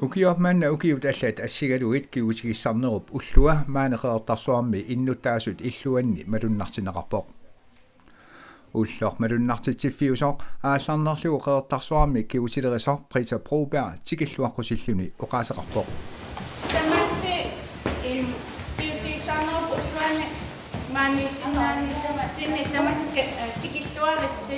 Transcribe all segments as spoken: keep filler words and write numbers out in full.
Ukioq manna ukiut allat assigalugit kigutigissarnerup ullua maani Qeqertarsuarmi innuttaasut illuanni malunnartinneqarpoq. Ulloq malunnartitsiffiusoq aallarnerlugu Qeqertarsuarmi kigutilerisoq Britta Broberg tikilluaqqusilluni oqaaseqarpoq. Tamassi, im, kigutigissarnerup ulluanni maaniissinnaanitsinni tamassi, eh, tikilluaritsi.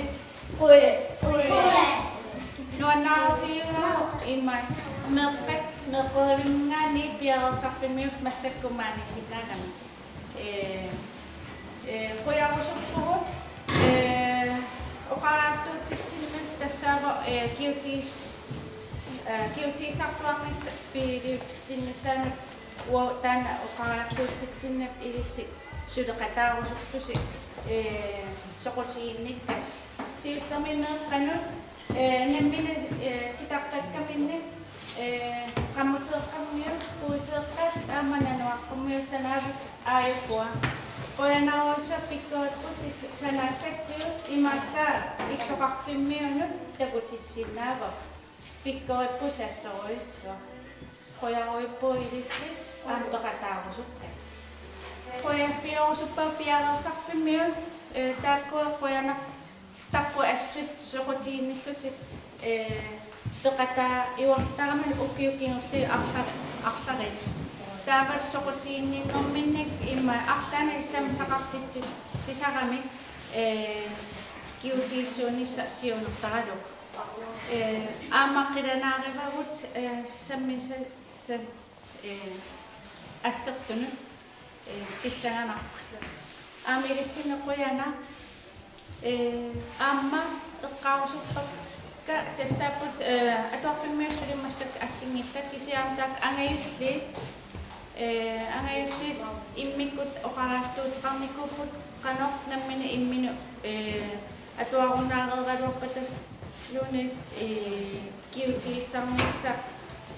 Nuannaarutigaara imaat meeqqat meeqqerivinninngaanniit piareersarfimmiut massakkut maaniissinnaagami. Ee, ee, qujarusuppugut, ee, oqariartuutitsinnut tassaavoq, ee, kigutigis-, ee, kigutigissartuarnissaq B L U-tinnissaanut uagut taanna oqariartuutitsinnut ilissi suleqataarusullusi, ee, soqutiginnittasi. Siullermik meeqqanut, ee, nammineq, ee, titartakkaminnik, ee, qammuteeqqammiut, puiseeqqat aamma nanuaqqammiut sanaavat aajukua. Qujanarujussuaq pikkorippusi sanaakkatsigit, imaallaat illoqarfimmiunut takutissinnaavoq. Pikkorippusi assorujussuaq. Qujaruippugut ilissi aamma peqataarusukkassi. Qujafiorusuppagut piareersarfimmiut, ee, taakkua qujanartarput assut soqutiginnillutik, ee, peqataajuartaramik ukiut kingulliit arlari-, arlariit. Taavalu soqutiginninnerminnik immaqa arlaannik sammisaqartitsisarami, ee, kigutigissuunissaq siunertaralugu. Ee, aamma qilanaarivagut, ee, sammisa-, sa-, ee, aggertunut, ee, pissanganarpoq. Aamma ilissinnut qujanaq, ee, aamma eqqaarusuppakka tassaapput, ee, atuarfimmiut suli massakkut agginngillat kisianni taakku angajulliit, ee, angajulliit immikkut oqariartuuteqarnikuupput qanoq nammineq imminut, ee, atuarunnaareeraluarpata luunniit, ee, kigutigissarnissaq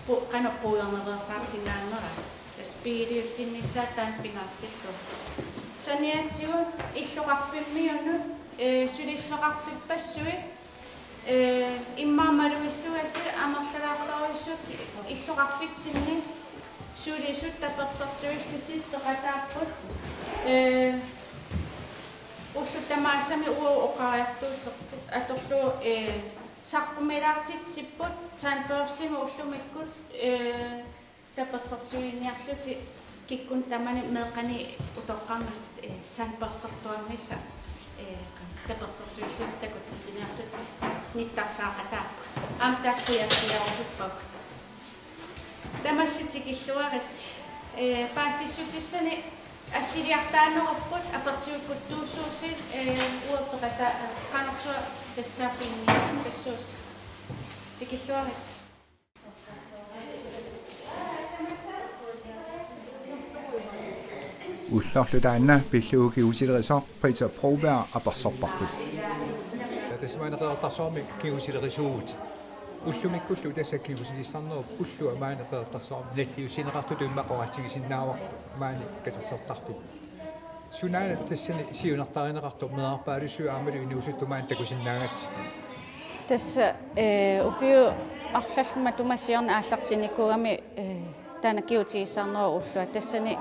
pu-, qanoq puigornereersaarsinnaanera. Tassa B L U-tinnissaa taanna pingaartillugu. Saniatigut illoqarfimmiunut, ee, suliffeqarfippassuit, ee, immaqa malugissugassi amerlalaartorujussuit illoqarfitsinni sulisut tapersersuillutik peqataapput. Ee, ullut tamaasami uagut oqariartuuteqartut atorlugu, ee, saqqumilaartitsipput tandbørstimik ullumikkut, ee, tapersersuiniarlutik kikkunnit tamanit meeqqanit utoqqarnut, ee, tandbørstertuarnissaq, ee, tapersersuillutik takutitsiniarlutik nittarsaaqataapput. Aamma taakku qujafiorusuppagut. Tamassi tikilluaritsi. Ee, paasissutissanik assiliartaanerupput apersuikkuttuussuusi, ee, uagut peqata-, ee, qanorsuaq tassaaffiginniarlugu tassuusi. Tikilluaritsi. Ullorlu taanna pillugu kigutilerisoq Britta Broberg apersorparput. Tassa maani Qeqertarsuarmi kigutilerisuuvugut. Ullumikkullu tassa kigutigissarnerup ullua maani Qeqertarsuarmi nalliussineqartutut immaqa oqaatigisinnaavarput maani katersortarfik. Sunaana tassani siunertarineqartoq meerarpaalussuit aammalu inuusuttut maani takusinnaagatsigit? Tassa, ee, ukiut arlallit matuma siorna aallartinnikuugami, ee, taanna kigutigissarnerup ullua. Tassani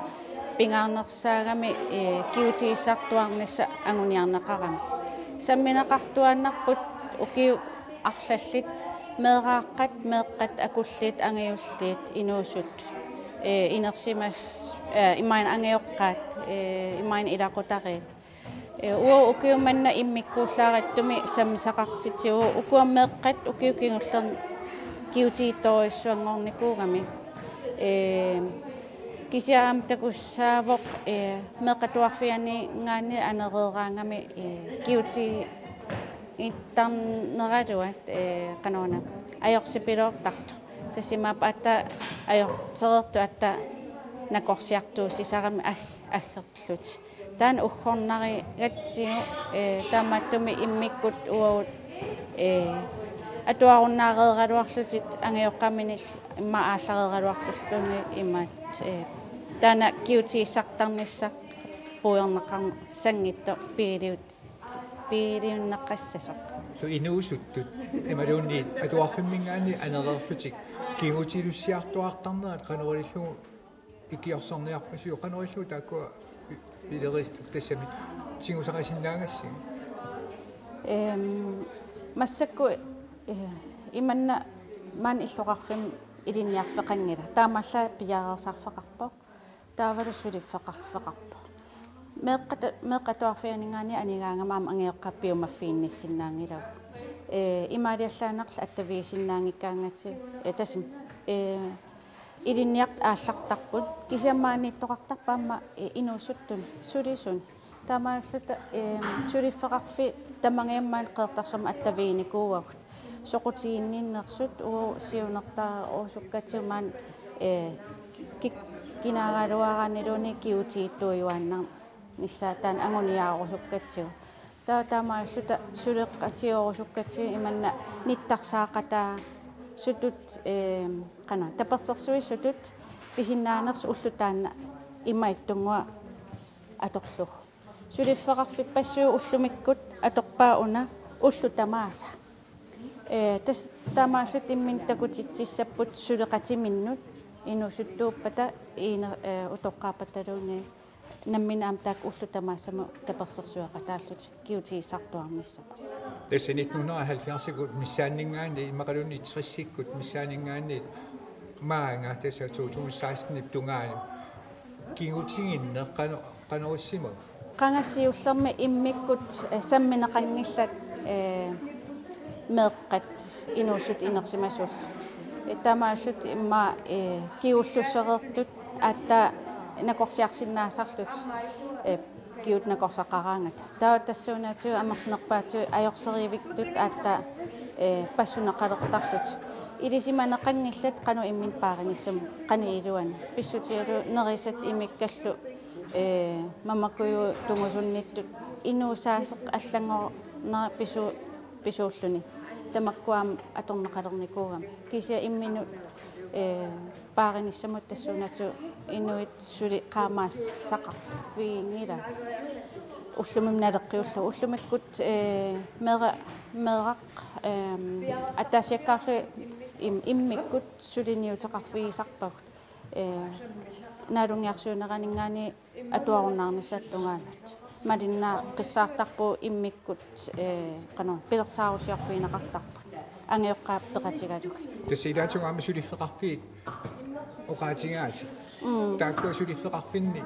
pingaarnersaagami, ee, kigutigissartuarnissaq anguniarneqarami. Sammineqartuaannarput ukiut arlallit meeraaqqat, meeqqat, akulliit, angajulliit, inuusuttut, ee, inersimas-, ee, imaluunniit angajoqqaat, ee, imaluunniit ilaqutariit. Ee, uagut ukiut manna immikkuullaarattumi sammisaqartitsivugut, ukua meeqqat ukiut kingullerni kigutigittorujussuanngornikuugami. Ee, kisianni aamma takussaavoq, ee, meeqqat atuarfianninngaanniit anereeraangami, ee, kiguti- ittarneraluat, ee, qanoruna, ajorsipiloortartoq. Tassa imaappoq aatsaat ajortereertut aatsaat nakorsiartuussisarami ag-, aggerlutik. Taanna uggornarigatsigu, ee, taamaattumik immikkut uagut, ee, atuarunnaareeraluarlutik angajoqqaaminillu immaqa aallareeraluartulluunniit imaat, ee, taanna kigutigissartarnissaq puigorneqarsanngitsoq piiliut- piiliunneqassasoq. Inuusuttut imaluunniit atuarfimminngaanniit anereerlutik Kigutilussiartuartarnerat qanoq ilillugu ikiorserniarpasiuk, qanoq ilillugu taakkua pi-, pileri tassami tigusaqasinnaagassiuk? Ehm, massakkut, eh, imanna maani illoqarfimmi ilinniarfeqanngilaq. Taamaallaat piareersarfeqarpoq. Taavalu suliffeqarfeqarpoq. Meeqqat-, meeqqat atuarfianinngaanniit anigaangama aamma angajoqqaat piumaffiginnissinnaanngilagut. Ee, imaaliallaannarlu attavigisinnaanngikkaangatsigu, ee, tassami, ee, ilinniartut aallartarput. Kisianni maaniittoqartarpoq aamma, ee, inuusuttunik, sulisunik. Taamaalilluta, ee, suliffeqarfiit tamangajammik Qeqertarsuarmi attaviginikuuagut. Soqutiginninnersut uagut siunertaarusukkatsigu maani, ee, kik-, kinaagaluaraanniluunniit kigutigittuujuaannarnissaat taanna anguniagarusukkatsigu. Taava taamaalilluta suleqatigerusukkatsigu imanna nittarsaaqataasutut, ee, qanoq, tapersersuisutut pisinnaanersut ulloq taanna imaattunnguaq atorlugu. Suliffeqarfippassuit ullumikkut atorpaat una ullut tamaasa. Ee, tassa taamaalilluta imminnut takutitsissapput suleqatiminnut inuusuttuuppata iine-, ee, utoqqaapataluunniit nammineq aamma taakku ullut tamaassamut tapersersueqataallutik kigutigissartuarnissamut. Tassa nitten hundrede og halvfjerds-ikkut missaanninngaanniit, immaqaluunniit tres-ikkut missaanninngaanniit maanga tassa to tusind seksten-ip tungaanut. Kigutiginneq qano-, qanoq issimava? Qanga siullermik immikkut, eh, sammineqanngillat, eh, meeqqat inuusuttut inersimasullu. Eh, taamaalillutik immaqa, eh, kigullussereertut aatsaat nakorsiarsinnaasarlutik, eh, kigutit nakorsaqaraangata. Taava tassuunaatigut amerlanerpaatigut ajorserivittut aatsaat, eh, passuneqalertarlutik. Ilisimaneqanngillat qanoq imminut paarinissamut, qanoq iluanut. Pissutigalugu nerisat imikkallu, ee, mamakujut tungusunnittut inuusaaseq allanngornera pisu-, pisuulluni. Tamakkua aamma atorneqalernikuugamik. Kisianni imminut, ee, paarinissamut tassuunaatigut inuit suli qaamaassaqarfiginngilagut. Ullumi naleqqiullugu. Ullumikkut, ee, meera-, meeraq, eem, ataasiakkaarlugit im-, immikkut suliniuteqarfigisarpagut. Ee, naalungiarsiuneraninngaanniit atuarunnaarnissaata tungaanut. Malinnaaqqissaartarpugut immikkut, ee, qanoq pilersaarusiorfigineqartarput. Angajoqqaat peqatigalugit. Tassa ilaatigut aamma suliffeqarfiit oqaatigaasi. Mm. Taakkua suliffeqarfinni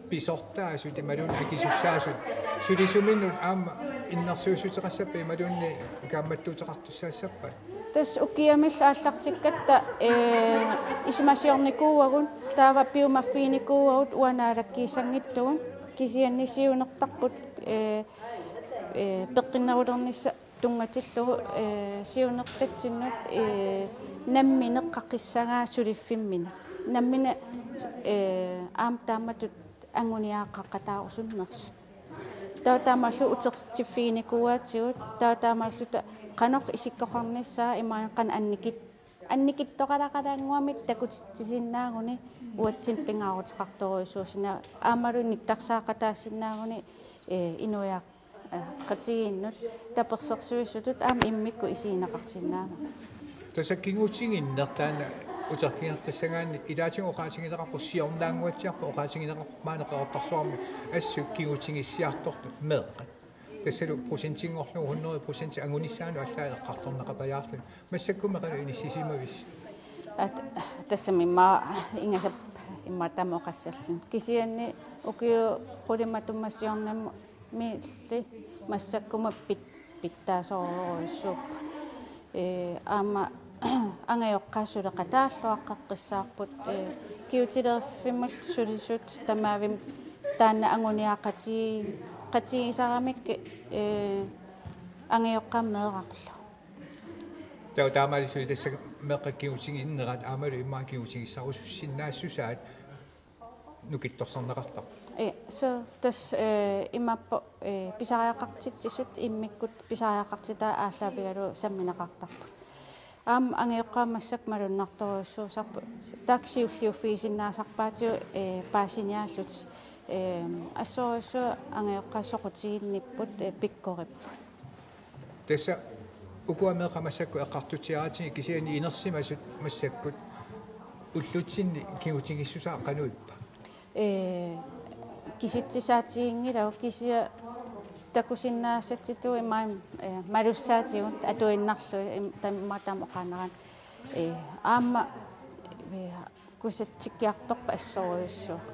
pisortaasut imaluunniit akisussaasut sulisuminnut aamma innersuussuteqassappat imaluunniit kaammattuuteqartussaassappat? Tassa ukiamillu aallartikkatta, ee, isumasiornikuuagut, taava piumaffiginikuuagut uanga naalakkiissanngitsugut, kisianni siunertarput, ee, ee, peqqinnerulernissaq tunngatillugu, ee, siunertatsinnut, ee, nammineq qaqissagaa suliffimminut. Nammineq, ee, aamma taamatut anguniagaqaqataarusunnersut. Taava taamaalilluta utertiffiginikuuaatigut, taava taamaalilluta qanoq isikkoqarnissaa imaluunniit qanoq annikit-, annikitsoqalaqalaannguamik takutitsisinnaaguni uatsinnut pingaaruteqartorujussuusinnaavoq aammalu nittarsaaqataasinnaagunik, ee, inuiaq-, ee, qatigiinnut tapersersuisutut aamma immikkut isigineqarsinnaammat. Tassa kigutiginneq taanna uterfigeqqissagaanni ilaatigut oqaatigineqarpoq siornaannguatsiarpoq oqaatigineqarpoq maani Qeqertarsuarmi assut kigutigissiartortut meeqqat. Tassalu procentinngorlugu hundrede procent angunissaanut allaat eqqartorneqapajaarluni. Massakkummi qanoq inissisimavisi? At-, tassami immaqa ingasap immaqa taama oqassalluni. Kisianni ukiut qulit matuma siornamiilli massakkumut pit-, pitsaasorujussuupput. Ee, aamma angajoqqaat suleqataalluaqqeqqissaarput, ee, kigutileriffimmi sulisut tamavimmik taanna anguniagaqati-, qatigisaramik, ee, angajoqqaamik meerarlu. Taava taamaalisullu tassa meeqqat kigutiginnerat aammalu immaqa kigutigissarusussinnaassusaat nukittorsarneqartarpoq. Ee, so tassa, ee, imaappoq, ee, pisariaqartitsisut immikkut pisariaqartitai aallaavigalugu sammineqartarput. Aamma angajoqqaat massakkut malunnartorujussuusarput. Taakku siulliuffigisinnaasarpaatigut, ee, paasiniaallutik. Ee, assorujussuaq angajoqqaat soqutiginnipput, ee, pikkoripput. Tassa Ukua meeqqat massakkut eqqartutsiaratsigu kisianni inersimasut massakkut ullutsinni kigutigissusaa qanoq ippa? Ee, kisitsisaatiginngilagut kisianni takusinnaasatsitut imaluunniit, ee, malussaatigut atuinnarlugit im-, tam-, immaqa taama oqaannaraanni. Ee, aamma, ee, kusatsikkiartorpat assorujussuaq.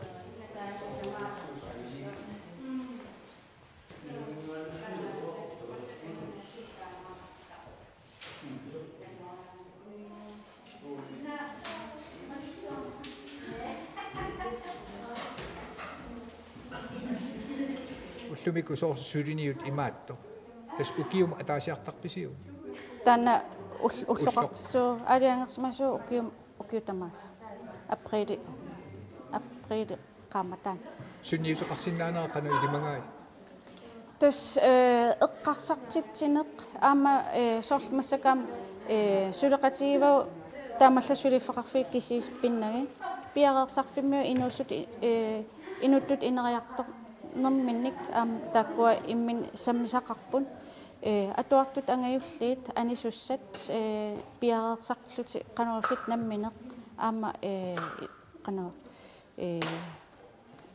Ullumikkut soorlu suliniut imaattoq. Tassa ukiumut ataasiartarpisiuk? Taanna ull-, ulloqart-, ulloq-, suu, aalajangersimasoq ukium-, ukiut tamaasa. Apriili, apriili qaammataani. Sunniuteqarsinnaanera qanoq ilimagai? Tassa, ee, eqqarsartitsineq aamma, ee, soorlu massakkut aamma, ee, suleqatigivagut taamallu suliffeqarfiit kisiisa pinnagit. Piareersarfimmiut inuussut i-, ee, inuttut ineriartornerminnik aamma taakkua imminnut sammisaqarput. Ee, atuartut angajulliit anisussat, ee, piareersarlutik qanoq ilillutik nammineq aamma, ee, qanoq, ee,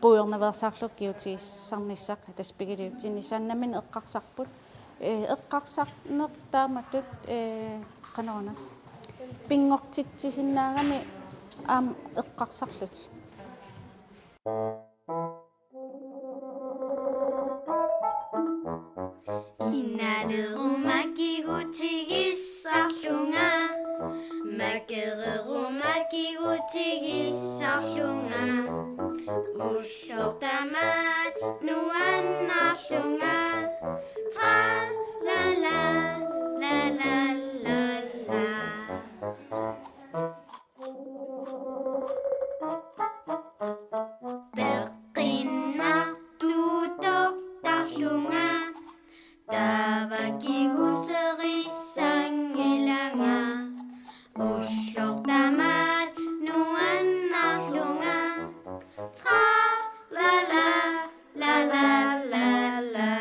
puigornaveersaarlugu kigutigissarnissaq tassa pigiliutsinnissaanut nammineq eqqarsarput. Ee, eqqarsarneq taamatut, ee, qanoruna. Pinngortitsisinnaagami aamma eqqarsarlutik. Innaleruma kigutigissarlunga, makereruma kigutigissarlunga, ulloq tamaat nuannaarlunga, tra la la, la la la la. Peqqinnartuutortarlunga, taava kiguserissanngilanga, ulloq tamaat nuannaarlunga, tra la la, la la la la.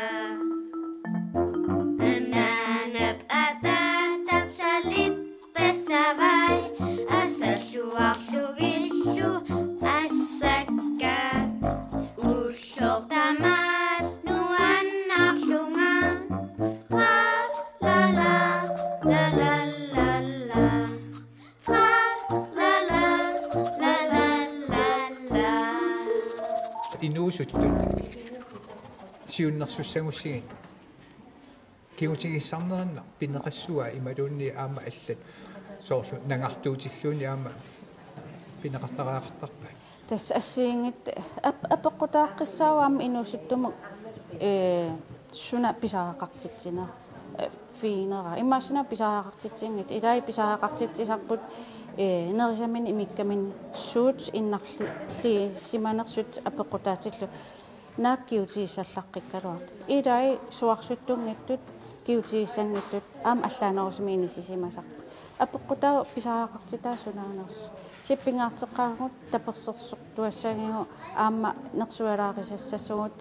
Anaanap ataatap salittasavai, asalluarlugillu assakka, ulloq tamaat nuannaarlunga, tra la la, la la la la. Tra la la, la la la la. Inuusuttut siunnersussagussigit kigutigissarnerinnaq pineqassua imaluunniit aamma allat soorlu nangartuutilluunniit aamma pineqartariaqartarpa? Tassa assigiinngitsut ap-, apeqqutaaqqissaavoq aamma inuusuttumut, ee, suna pisariaqartitsinera, ee, fiinera. Imaassinnaavoq pisariaqartitsinngitsut. Ilai pisariaqartitsisarput, ee, nerisaminut imikkaminut suut innarli-, -liisimanersut apeqqutaatillu. Naak kigutigissallaqqikkaluartut. Ilai suarsuttunngitsut kigutigissanngitsut aamma allaanerusumik inissisimasarput. Apeqqutaavoq pisariaqartitaa sunaanersoq. Kisianni pingaarteqqaarput tapersersortuassagigut aamma nersualaarisassagut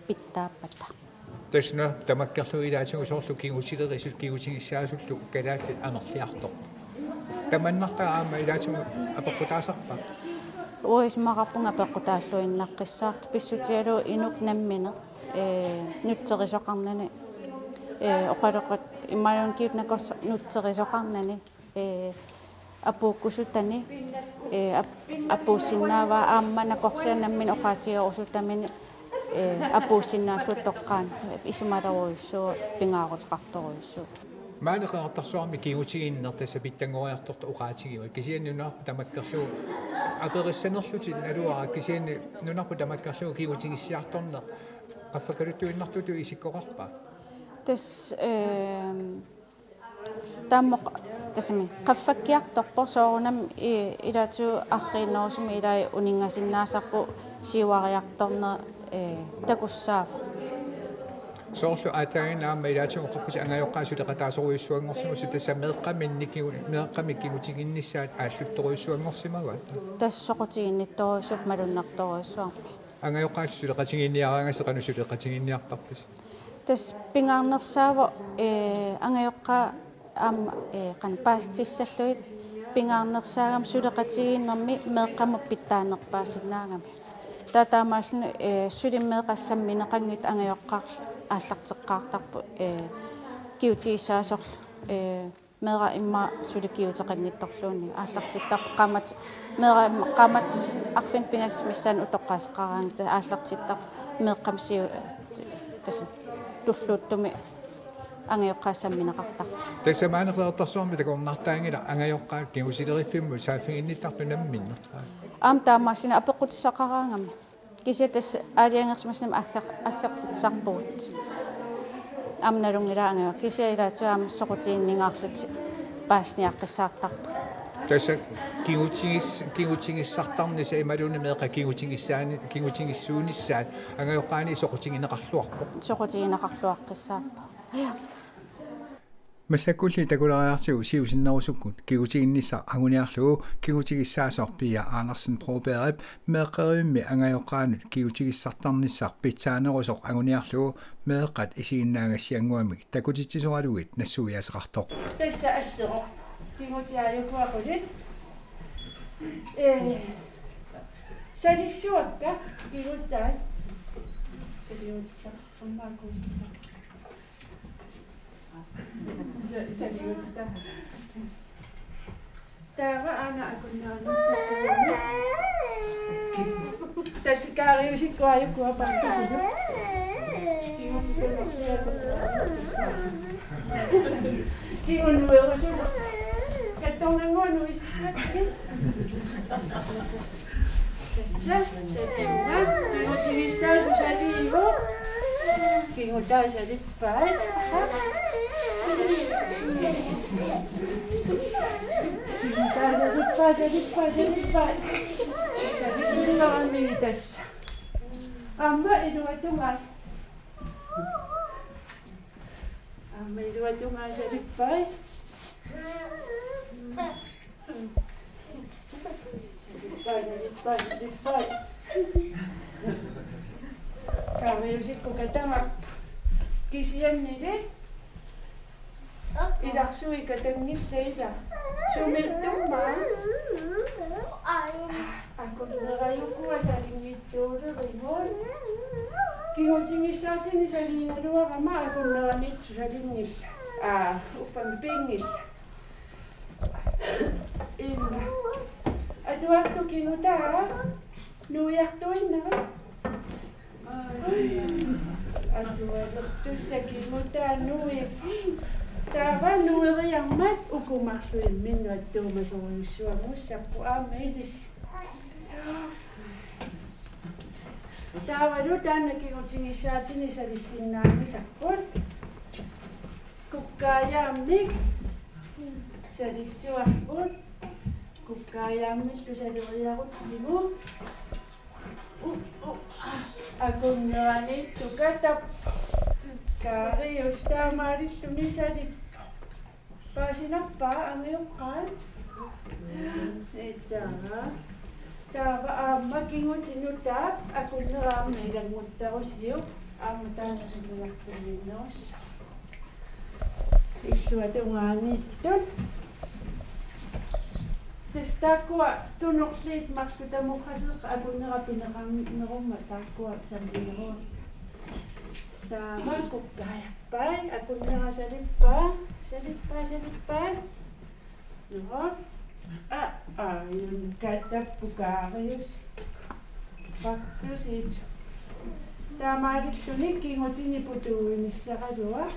pitsaappata. Tassa una tamakkerlugu ilaatigut soorlu kigutilerisut kigutigissaasullu kalaallit amerliartorput. Tamannartaa aamma ilaatigut apeqqutaasarpa? Uanga isumaqarpunga apeqqutaalluinnaqqissaartoq pissutigalugu inuk nammineq, ee, nutserisoqarnani, ee, oqaloqat imaluunniit kiut nakorsat nutserisoqarnani, ee, apuukkusutani, ee, ap-, apuussinnaavaa aamma nakorsiat nammineq oqaatigerusutaminik, ee, apuussinnaallutik toqqaannaq isumalerujussuuvoq pingaaruteqartorujussuuvoq. Maani Qeqertarsuarmi kigutiginneq tassa pitsanngoriartortoq oqaatigivoq. Kisianni nunarput tamakkerlugu aperissanerlutit naluara kisianni nunarput tamakkerlugu kigutigissiartorneq qaffakkaluttuinnartutut isikkoqarpa? Tassa, ee, Taammoq tassami qaffakkiartorpoq soorunami i-, ilaatigut arriinnerusumik ilai uninngasinnaasarput siuariartorneq, ee, takussaavoq. Soorlu aatsaannguaq aamma ilaatigut oqarputit angajoqqaat suleqataasorujussuanngorsimasut tassa meeqqaminnik kigu-, meeqqamik kigutiginnissaat aalluttorujussuanngorsimavaat. Tassa soqutiginnittorujussuupput malunnartorujussuarmik. Angajoqqaallu suleqatigiinniaraangassi qanoq suleqatigiinniartarpisi? Tassa pingaarnersaavoq, ee, angajoqqaat aamma, ee, qanoq paasitissallugit pingaarnersaagami suleqatigiinnermi meeqqamut pitsaanerpaasinnaagami. Taava taamaalilluni, ee, suli meeqqat sammineqanngitsut angajoqqaarlu aallarteqqaartarput, ee, kigutigissaasorlu, ee, meeraq immaqa suli kiguteqanngitsorluunniit aallartittarput qaammat-, meeraq immaqa qaammatit arfineq-pingasut missaanni utoqqaaseqaraangatta aallartittarput meeqqamut siu-, tassa tulluuttumik angajoqqaat sammineqartarput. Tassa maani Qeqertarsuarmi takornartaanngilaq angajoqqaat kigutileriffimmi saaffiginnittartut namminneq. Aamma taamaassineq apeqqutissaqaraangami. Kisianni tassa aalajangersimasumik agger-, aggertitsisarpugut. Aamma nalunngilaa angajoqqaat. Kisianni ilaatigut aamma soqutiginningaarlutik paasiniaqqissaartarput. Tassa kigutigis-, kigutigissartarnissaq imaluunniit meeqqat kigutigissaani-, kigutigissuunissaat angajoqqaanit soqutigineqarluarpoq. Soqutigineqarluaqqissaarpoq. Massakkulli takulaariartigu siusinnerusukkut kigutiginnissaq anguniarlugu kigutigissaasoq Pia Andersen Brobergip meeqqerivimmi angajoqqaanut kigutigissartarnissaq pitsaanerusoq anguniarlugu meeqqat isiginnaagassiannguamik takutitsisoralugit nassuiaateqartoq. Tassa alleqoq. Kigutit aajuku aqulit. Ee, salissuakka kigutai. Saliutissaq. Aamma akuusitta. Sa-, saliutita. Taava aana akunneraniittoq. Tassa kaariusikkut aajuku appartusilu. Kigutit nuerusugut. Kattornannguaq nuisissuatsigit. Tassa, salinnga. Kigutigissaasoq saliivoq. Kigutai sali- Pai. Salippaa, salippaa, salippaa. Salippaa tassa. Aamma iluatungaa. Aamma iluatungaa salippaa. Salippaa, salippaa, salippaa. Kaariusikkut katamappoq. Kisiannili ilarsui katanngillat ila. Sumiittummaa. Akunnera ukua salinngitsuulerigut. Kigutigissaatinik saliigaluarama akunneraniittoq salinngillat. Aa, uffami piinngillat. Imma. Atuartut kigutaa nuiartuinnarit. Atualertussat kigutaa nuipput. Taava nueriarmat uku marluk imminnut attuumasorujussuanngussapput aamma ilissi. Taavalu taanna kigutigissaatinik salissinnaanngisarput. Kukkaajaammik salissuarput. Kukkaajaammillu saleriarutsigu. U-, u-, akunneraniittoq katap. Kaarius taamaalilluni salippoq. Paasinarpa angajoqqaat? Ita. Taava aamma kigutit nutaat akunnera aamma ilannguttarusiuk aamma taanna nuiartuinnarnerussaaq. Illuatungaaniittut. Tassa taakkua tunorliit marluk tamorraseeqqat akunnera pineqarnerummat taakkua sammineruakkit. Taava kukkaajappai akunnera salippaa, salippaa, salippaa. Nå. Aa, aa, ilunnut katap Kaarius. Pakkusit. Taamaalilluni kigutinik putuuinissaraluaq.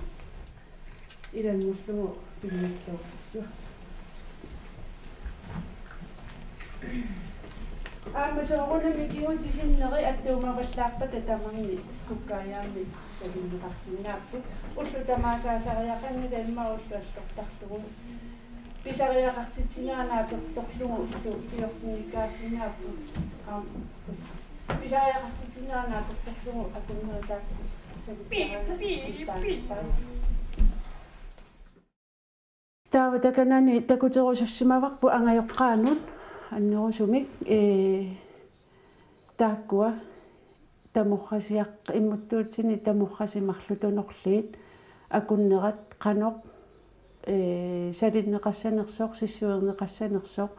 Ilanngullugu pinngilluarassuaq. Aamma soorunami kigutit sinneri attuumavallaarpata tamarmik kukkaajaammik salinneqarsinnaapput. Ullut tamaasa saasariaqanngilaq immaqa ullut allortarlugu. Pisariaqartitsineq naapertorlugu ullut fjorten-ikkaasinnaapput. Aamma tassa. Pisariaqartitsineq naapertorlugu akunneri taakku. Taava takanani takuterusussimavarput angajoqqaanut annerusumik, ee, taakkua tamorrasiaq-, immuttuutsinni tamorrasiit marluk tunorliit akunnerat qanoq Ee, salinneqassanersoq, sissuerneqassanersoq.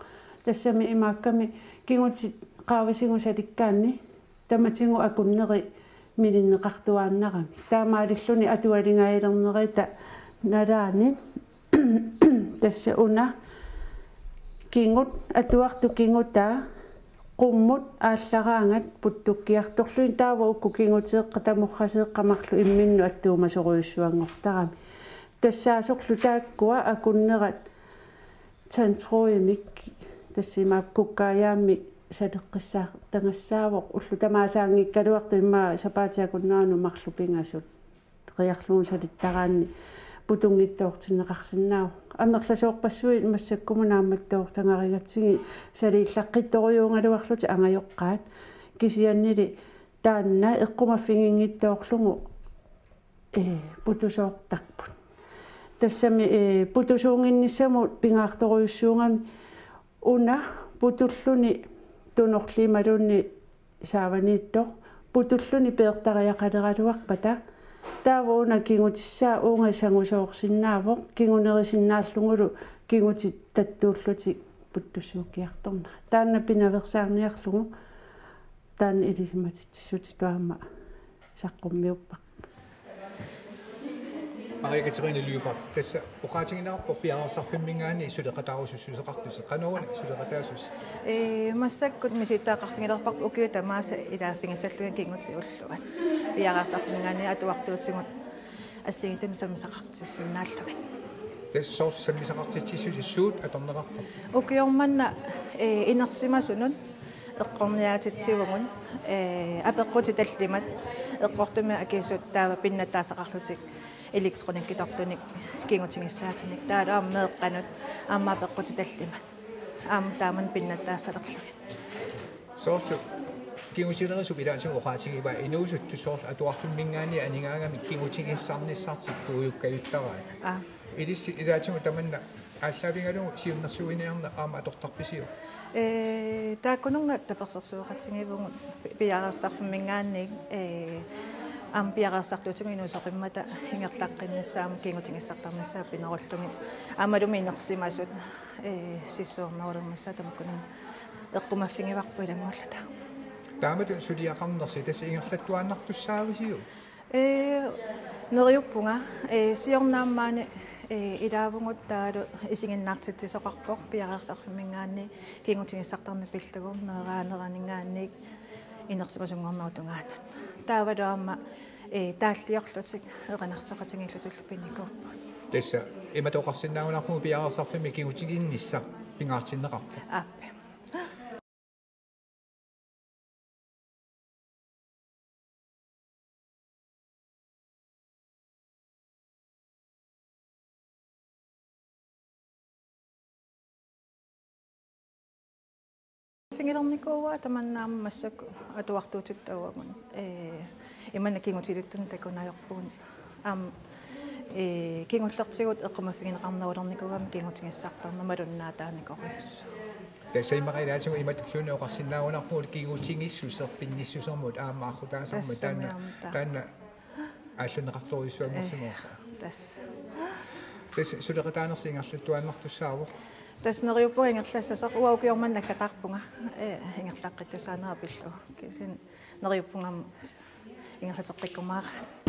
Tassami imaakkami kigutit qaavisigut salikkaanni tamatigut akunneri mininneqartuaannarami. Taamaalilluni atualingaajalernerata nalaani. Tassa una kigut, atuartut kigutaa qummut aallaraangat puttukkiartorlugit, taava uku kiguteeqqat tamorraseeqqat marluk imminnut attuumasorujussuanngortarami. Tassaasorlu taakkua akunnerat tandtrådimik, tassa imaappoq kukkaajaammi saleqqissaartagassaavoq, ullut tamaasaanngikkaluartoq immaqa sapaatip akunneranut marluk pingasut qiarlugu salittaraanni putunngitsoortinneqarsinnaavoq. Amerlasoorpassuit massakkumut naammattoortagarigatsigit saliillaqqittorujuugaluarlutik angajoqqaat. Kisiannili taanna eqqumaffiginngitsoorlugu, ee, putusoortarput. Tassami, ee, putusuunnginnissamut pingaartorujussuugami una putulluni tunorli imaluunniit saavaniittoq putulluni peertariaqaleraluarpata, taava una kigutissaa uunga sangusoorsinnaavoq, kigunerisinnaallugu kigutit tattuullutik puttussuukkiartornerat. Taanna pinaveersaarniarlugu taanna ilisimatitsissutitut aamma saqqummiupparput. Maria Katrine Lyberth, tassa oqaatigineqarpoq piareersarfimminngaanniit suleqataarusussuseqartusi. Qanoruna suleqataasusi? Ee, massakkut misilittagaqarfigilerparput ukiut tamaasa ilaaffigissallugit kigutit ulluat. Piareersarfimminngaanniit atuartuutigut assigiinngitsunik sammisaqartissinnaallugit. Tassa soorlu sammisaqartitsissutit suut atorneqartarput? Ukioq manna, ee, inersimasunut eqqorniaatitsivugut, ee, apeqqutit tallimat, eqqortumik akisut taava pinnattaassaqarlutik elektronikkitortunik kigutigissaatinik, taavalu aamma meeqqanut aamma apeqqutit tallimat. Aamma taamani pinnattaassalerlugit. Soorlu kigutilerisup ilaatigut oqaatigivaa inuusuttut soorlu atuarfimminngaanniit anigaangamik kigutigissarnissartik puigukkajuttaraat. Aa. Ilissi ilaatigut tamanna aallaavigalugu siunnersuiniarneq aamma atortarpisiuk? Ee, taakkununnga tapersersueqatigiivugut pi-, piareersarfimminngaanniit, ee, aamma piareersartuutigut inuusoqimmata ingerlaqqinnissaa aamma kigutigissartarnissaa pinerullugit. Aammalumi inersimasut, ee, sissuernerulernissaat tamakkununnga eqqumaffigivarput ilanngulluta. Taamatut suliaqarnersi tassa ingerlattuaannartussaavisiuk? Ee, neriuppunga, ee, siorna aamma maani, ee, ilaavugut taavalu isiginnaartitsisoqarpoq piareersarfimminngaanniit kigutigissartarneq pillugu meeraaneraninngaanniit inersimasunngornerup tungaanut. Taavalu aamma, ee, taalliorlutik erinarsoqatigiillutillu pinikuupput. Tassa imatut oqarsinnaagunarpugut piareersarfimmi kigutiginnissaq pingaartinneqarpoq. Aap. Pigilernikuuaa tamanna aamma massakkut atuartuutitta uagut. Ee, imannak kigutilittunik takunajorpugut. Aamma, ee, kingullertigut eqqumaffigineqarnerulernikuugami kigutigissartarneq malunnaataanikuugaluarlugu. Tassa immaqa ilaatigut imatulluunniit oqarsinnaagunarpugut kigutigissuseq pinnissusermut aamma arrutaasarmat. Tassami taanna, aamma taanna aallunneqartorujussuanngorsimavoq. Ee, tassa. Tassa suleqataanersi ingerlattuaannartussaavoq. Tassa neriuppunga ingerlassasoq, uanga ukioq manna naggataarpunga, ee, ingerlaqqittussaanera pillugu. Kisianni neriuppunga aamma ingerlateqqikkumaarama.